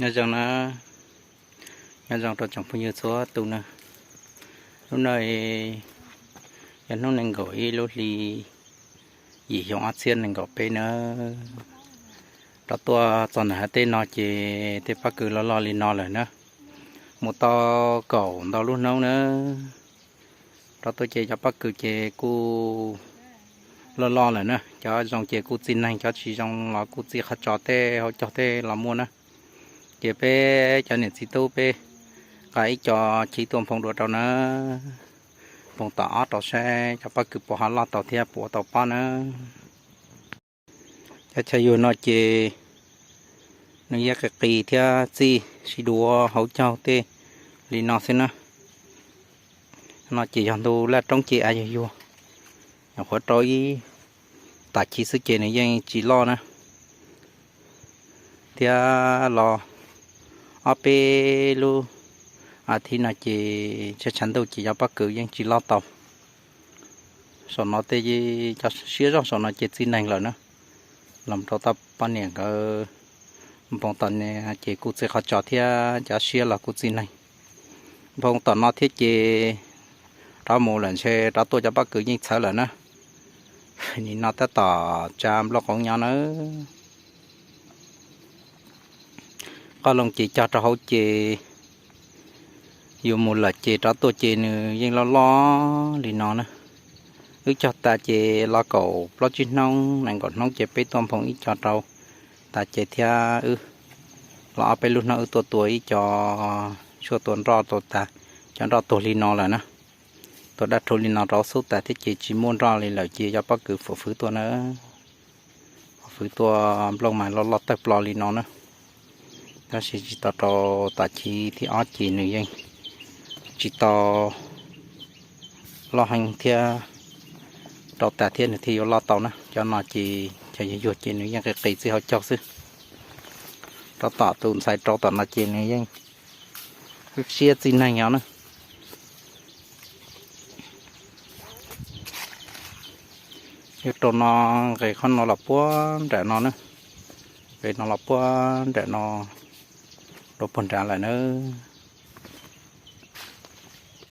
Nyob zoo na, nyob zoo rau tsoom phooj ywg txhua tus na. Hnub no yog hnub nees nkaum ib lub hli yim xyoo ob txhiab nees nkaum peb na. Rov tuaj txog ntawm hav teb no ces tej pob kws loj loj li no lawm na, mus tau kaum ntau lub hnub na. Rov tuaj ces cov pob kws ces kuj loj loj lawm na, cov zoo ces kuj txi neeg, cov tsis zoo los kuj txi qhov tsos tej hauv caug tej los muaj na. Ces peb cov niam txiv tub peb nqa ib co chiv tua nphoo dua rau na, nphoo tom ob rau saib cov pob kws puas ho loj tau thiab puas tau pob na. Cov chaw yuag no ces nws yeej qis qis thiab txi sib duav hauv caug tej li no xwb na. No ces yog ntu laj roob ces av yuag yuag, nyuam qhuav rau ib tas chiv xwb ces nws yeej tsis loj na. Thiab los ob peb lub as thiv no ces tshav tshav ntuj ces cov pob kws yeej tsis loj tau. Saum no tej cov siab zog saum no ces txi neeg lawm na. Los rau toj poj niam nkawd nphoo tom no ces kuj txi qhov tsos thiab cov siab los kuj txi neeg. Nphoo tom no thiab ces rov mus lawm ntshe rov tuaj cov pob kws yeej txhawv lawm na. Nim no tab tom tsa nplooj qoov nyob na. Qoj loo ces cog rau hauv ces yus mus lawm ces rov tuaj ces nws yeej loj loj li no na. Wb cog tas ces los kaum plaub tsib hnub nees nkaum hnub ces peb tuaj nphoo ib co rau tas ces thiab wb los ob peb lub hnub wb tuaj tua ib co, tshuaj tua nroj tua tas, cov nroj tuag li no lawm na. Tua dab rhuv li no rau xub tas thiab ces tsis muaj nroj li lawm ces cov pob kws fwv fwv tuaj na. Fwv tuaj nplooj mas loj loj tawg plo li no na. Tab sis tsis tau rau tas chiv thib ob ces nws yeej tsis tau loj heev thiab, rau tas thiab nws thiaj yuav loj tau na. Cov no ces cov yuag yuag ces nws yeej qis qis txij hauv caug xwb. Rau tom tus ntxhais rau tom no ces nws yeej siab txij neeg os na. Yuav rau no, nqes qhov no los puag nram no na, nqes no los puag nram no, rau puag nrad lawm na.